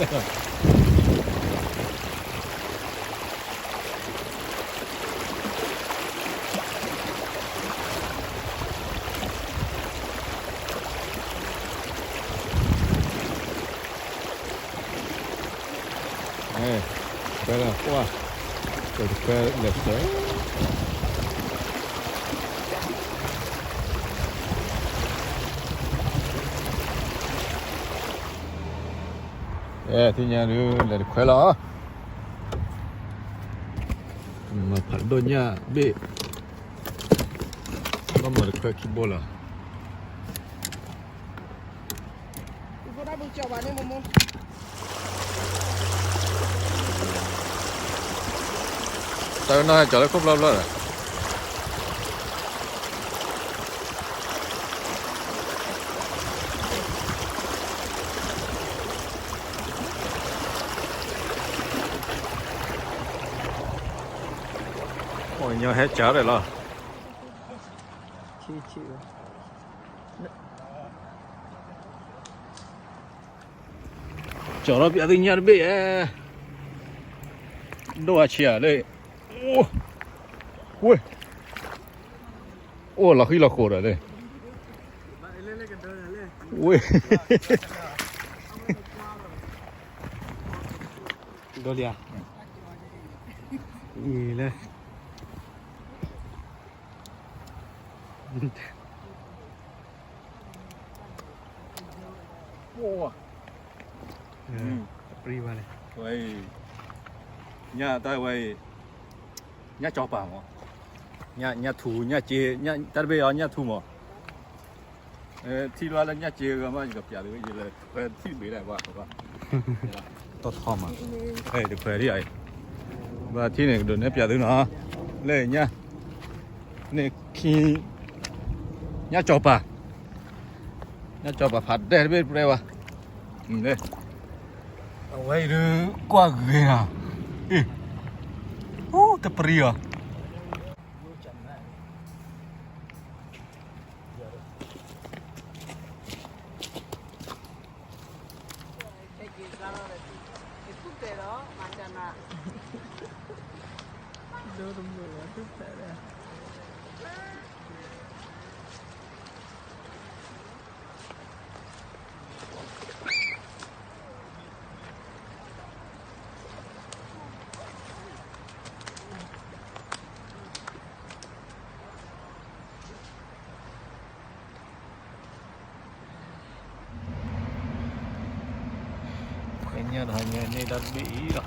ခွဲလၢကွၢ်, တခွဲလဲၤဆှၢ, အဲ သ့ၣ်ညါဒုး လဲၤတခွဲလီၤ, မၤဖးဒိၣ်ညၣ်ဘ့ၣ်, ဘၣ်မၤတခွဲခံဘိလီၤ. တၢ်နီၢ်ဟဲကၠီၤလၢခိၣ်ဖျီဖျီဒီး ပှၤကညီဟဲကၠီၤဒီးလီၤ. ကၠီၤထီၣ်ပျးသုညၣ်တဘ့ၣ်ဧါ, ဒိၣ်အဆံးဧါလၢ, အိၣ်, ဝ့ၢ်, အိၣ်လီၤဃံလီၤဃိးဒီးလၢ, ဝ့ၢ်, ဒိၣ်လံဧါ, အံၤလၢ ပျံၤဘၣ်န့ၣ်, ဝဲအံၤ, ညၣ်တၢ်ဝဲအံၤ, ညၣ်ကၠီၤပၤမး, ညၣ်ထူ, တၢ်တဘ့ၣ်အီၤ ညၣ်ထူမး, ထံၣ်လွဲလၢညၣ်စ့ဂၤမး ယကပျးသု, ယလဲၤခွဲထံၣ်တဘ့ၣ်ဒၣ်ဘၣ်, တီထီမး, တခွဲထံၣ်အံၤ, ဘၣ်ထံၣ်န့ၣ် ကဒိးနဲၣ်ပျးသုနီၤ, လၢညၣ်, န့ၣ်ခံ, ညၣ်ကၠီၤပၤ, ညၣ်ကၠီၤပၤဖးဒဲၣ်တဘ့ၣ်ပြဲဝဲ, အဝဲအံၤဒုး ကွၢ်ဂ့ၤနီၤ, အ့ၣ်, တပရံၤအီၤ ဖဲညၣ်တဟါညါန့ၣ် တၢ်တဘ့ၣ်အံၤလီၤ.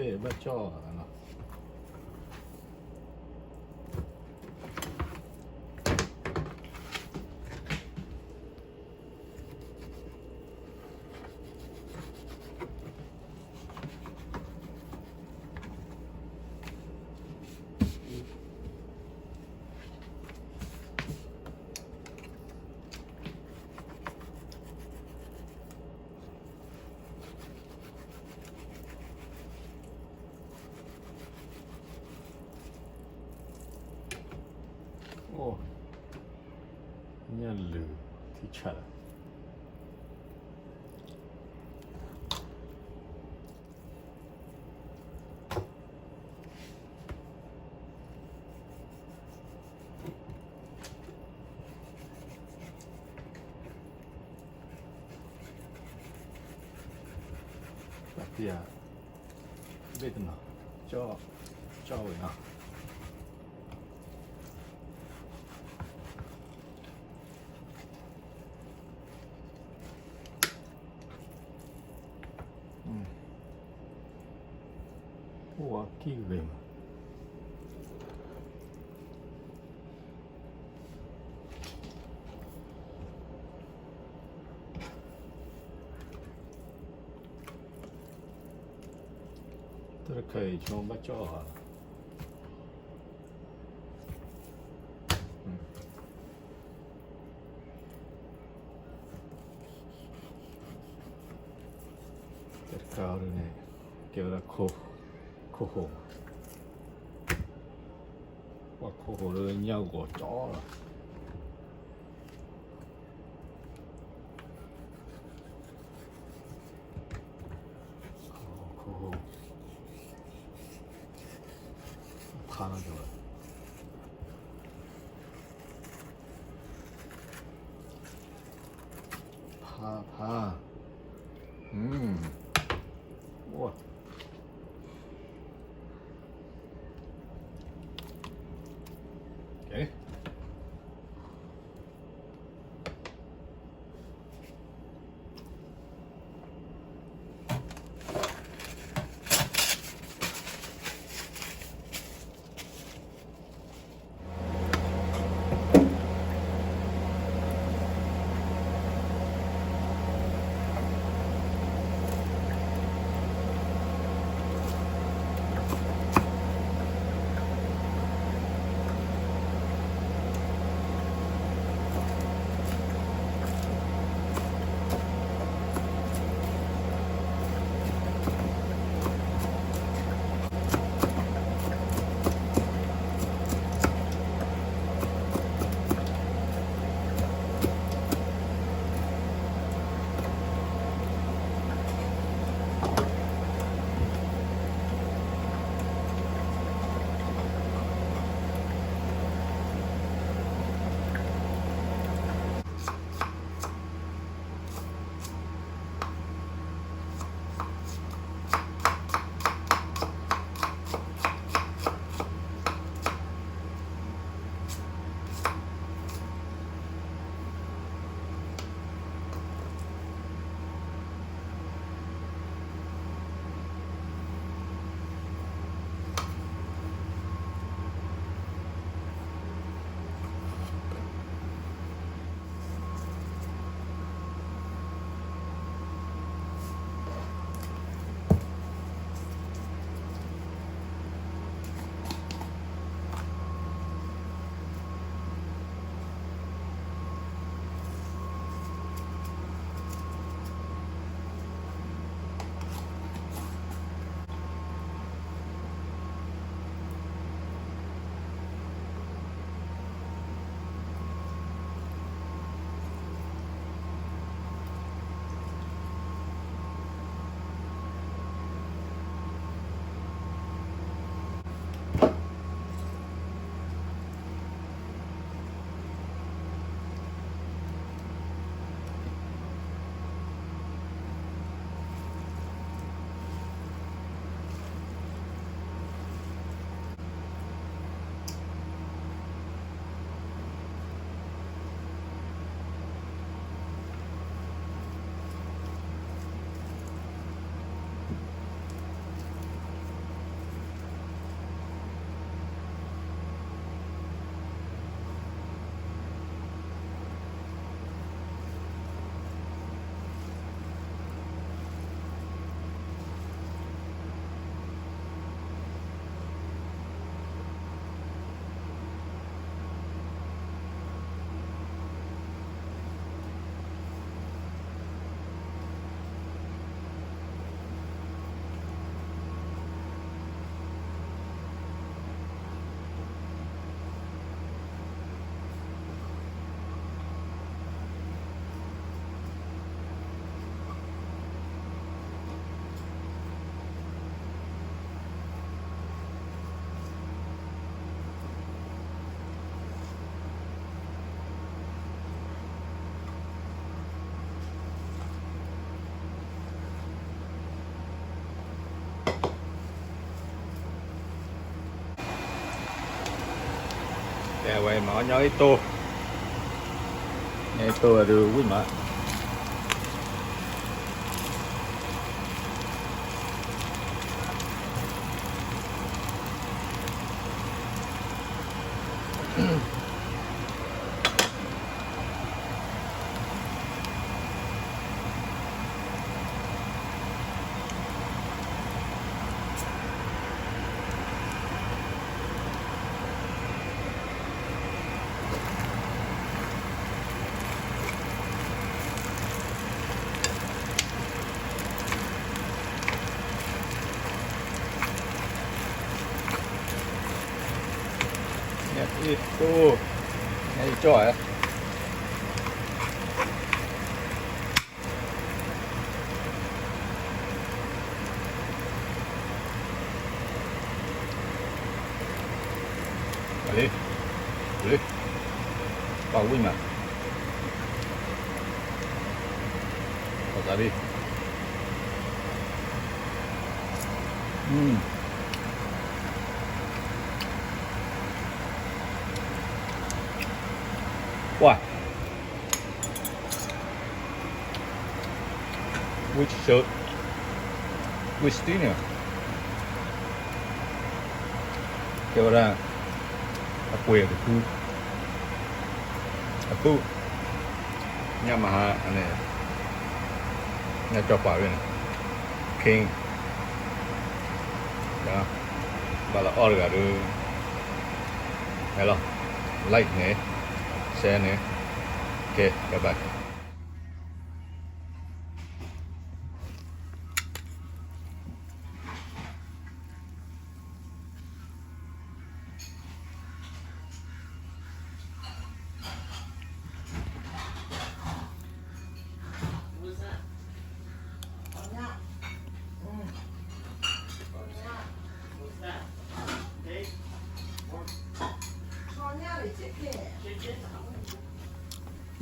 ဘၣ်ကၠီၣ်လီၤ. အိၣ်, ညၣ်လုာ်ထံဆးလီၤ. ဘၣ်တံၢ်ဧါ, ဘ့ၣ်တနီၤ, ကၠီၣ်, ကၠီၣ်ဝဲနီၤ. အိၣ်ဝဲကံၢ်ဂ့ၤမး, တၢ်တခါအံၤဆိဘၣ်ကၠီၣ်ဧါ. တၢ်တခါအံၤန့ၣ် ကဲဝဲဒၣ် ခိၣ်ဟိး, ပှၤခိၣ်ဟိးလၢညၣ်ဂီၤကၠီလီၤ. ခိၣ်ဟိး, ဖးလီၤကၠီလီၤ. ဖး, ဖး, အိၣ်, ကဲ. ဝဲမၤအီၣ်ညီအ့ၣ်တိၢ်, ညီအ့ၣ်တိၢ်ဝဲဒုးဝံၣ်မး. ညၣ်အ့ၣ်တိၢ်, ညၣ်အ့ၣ်ကၠီၣ်ဧါ. လံ, လံ, ပှၤဝံၣ်မး, ပှၤသးလံ, ပှၤ ဝံၣ်ဆၢ, ဝံၣ်စတံန့ၣ်, ကဲဝဲဒၣ် အကွဲးတဖု, အဖု, ညၣ်မဟါန့ၣ်, ညၣ်ကၠီၣ်ပာ်ဝဲန့ၣ်, King, ဘၣ်လီၤအီၣ်တဂၤဒီး, ဟဲလီၤ, like န့ၣ်, share န့ၣ်, ကဲ bye bye.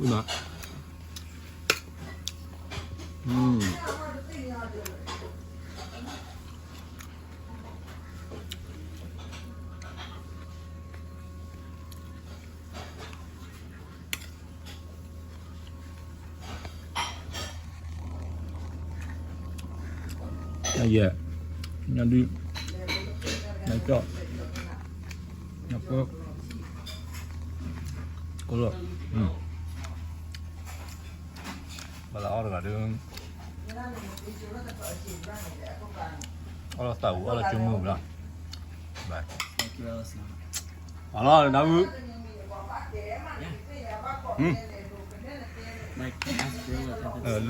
ဝံၣ်မး, ညၣ်ယဲၢ်, ညၣ်ဒု, ညၣ်ကၠီၣ်, ညၣ်ပၢ, ကိးလီၤ, ဘၣ်လီၤအီၣ်တဂၤဒီး, အီၣ်လီၤသးဝူ အီၣ်လီၤကၠိမုၢ်လီၤ, အီၣ်လီၤနၢ်ဝ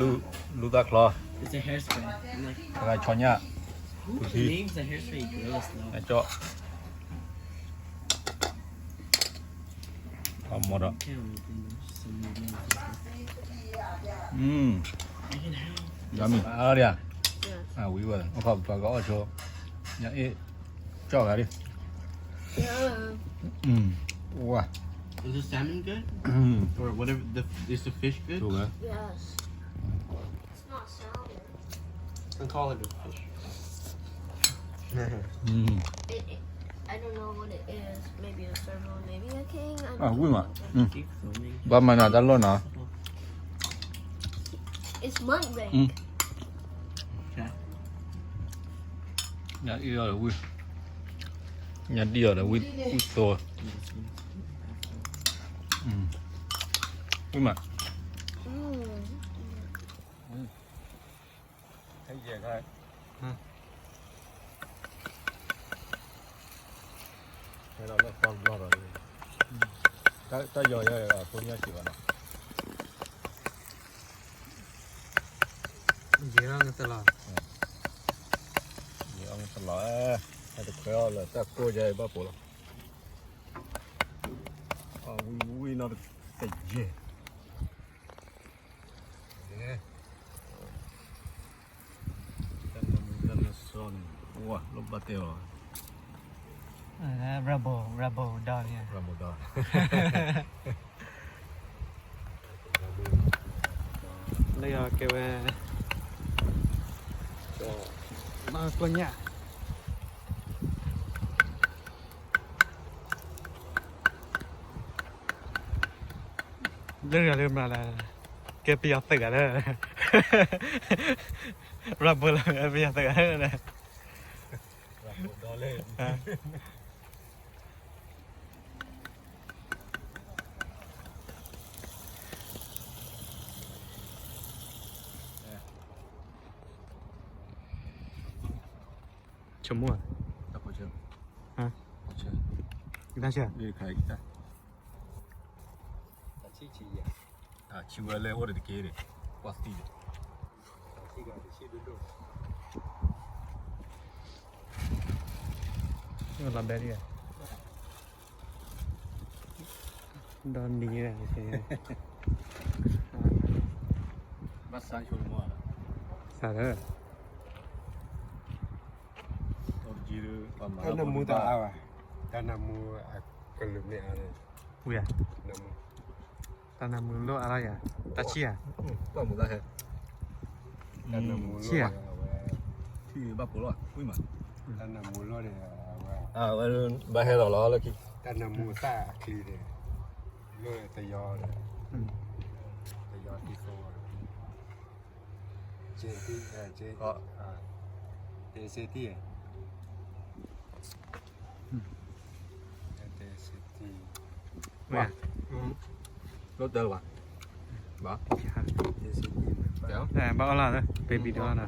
ူ, လူၤသးချီ, တဂၤဆီညၣ်, ကၠီၣ်, ယမံၤအါဒံး, ဝံၤဝဲ, အခီပညီကအီၣ်ဆိ, ညၣ်အ့ၣ်, ကၠီၣ်ဂၤဒံး, ဝါ, Is the salmon good? Or whatever, the, is the fish good? Yes. It's not salmon. Can call it a fish. It, it, I don't know what it is. Maybe a serval, maybe a king. I don't know. ဝံၣ်မး, Keep filming. ဘၣ်မၤနၤတၢ်လီၢ်နီၤ, It's mud bank. Okay. ညၣ်အ့ၣ်အီၤဒီးဝံၣ်, ညၣ်ဒံၣ်အီၤဒီးဝံၣ်, ဝံၣ်သိ, ဝံၣ်မး, Mm. ဟဲယဲၢ်ခါ, ဟဲဒီးလၢသီတဘျီဒီး, တၢ်ယီၤယဲအဖိညၣ်စံးဘၣ်နီၤ, ယဲၢ်အီၤနသလီၤ, ယဲၢ်အီၤနသလီၤ, ဟဲတခွဲအီၤလၢတၢ်ကိၢ်ယဲအံၤဘၣ်ပိာ်လီၤ, ဝံၤဝံၤနီၤတယဲၢ် တၢ်မုၢ်တၢ်မုၢ်စီန့ၣ်, ဝါ လၢဘၣ်တဲလီၤ, Rebel, Rebel dog, yeah. Rebel dog. လၢယကဲဝဲ, မၤကိညၣ် Rebel dog. လၢလၢမၤလၢ ကဲပယီၤသုးဂၤလၢ ရၤဘိလၢပယီၤသုးဂၤလၢ ဆိကမိၣ်ဧါ, ဟါ, ဂံၢ်တၢ်ဆၢ, ဆံဝဲလၢအိၣ်ဒီးတက့ၢ်န့ၣ်, ပှၤသံန့ၣ်, လီၤဘဲဒ်, ဒီးနံၤ, ဘၣ်ဆါဆိကမိၣ်, စးလၢ တၢ်နၢမူတအါဘၣ်, တၢ်နၢမူအကလုာ်မ့ၢ်အါန့ၣ်, ဝံၤဧါ, တၢ်နၢမူလိၣ်အါလီၤယၤ, တၢ်ဆံၣ်ဧါ, တၢ်နၢမူလိၣ်, ဆံၣ်ဧါ, ဘၣ်ပိာ်လီၤ, တၢ်နၢမူလိၣ်န့ၣ်, ဘၣ်ဟဲလီၤလီၤလၢခံ, တၢ်နၢမူသၣ်အချံန့ၣ်, လိၣ်တယီ, တယီသံသိ, စ့တံ, စ့တံ, လိၣ်တၢ်လၢၤဘၣ်, ဘၣ်အီၣ်လၢ်လၢ baby doll လီၤ,